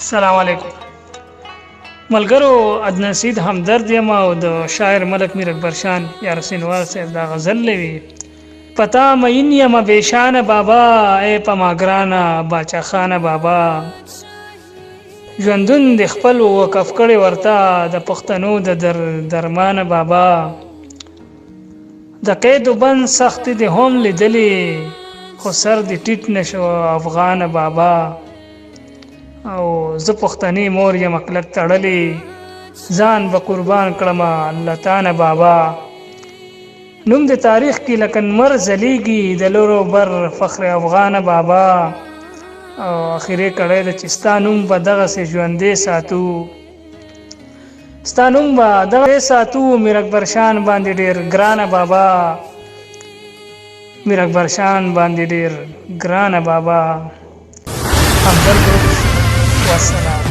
السلام علیکم ملګرو، عدنان سید همدرد یم او د شاعر ملک میر اکبر شان یا رسینوال صاحب دا غزل لوي. پتا مین یم بېشانه بابا، ای په ما ګرانه باچا خانه بابا، ژوندون د خپل وقف کړي ورته د پښتنو د در درمانه بابا، د قید و بند سختې دې هم لیدلې خو سر دې ټیټ نشو افغانه بابا، او زه پښتنې مور یم کلک تړلې ځان به قربان کړم الله تانه بابا، نوم د تاریخ کې لکه نمر ځلیږي د لرو بر فخر افغانه بابا، او اخرې کړی ده چې ستا نوم به دغسې ژوندی ساتو، ستا نوم به دغه ساتو، میر اکبر شان باندې ډیر ګرانه بابا، میر اکبر شان باندې ډیر ګرانه بابا. همدرد والسلام.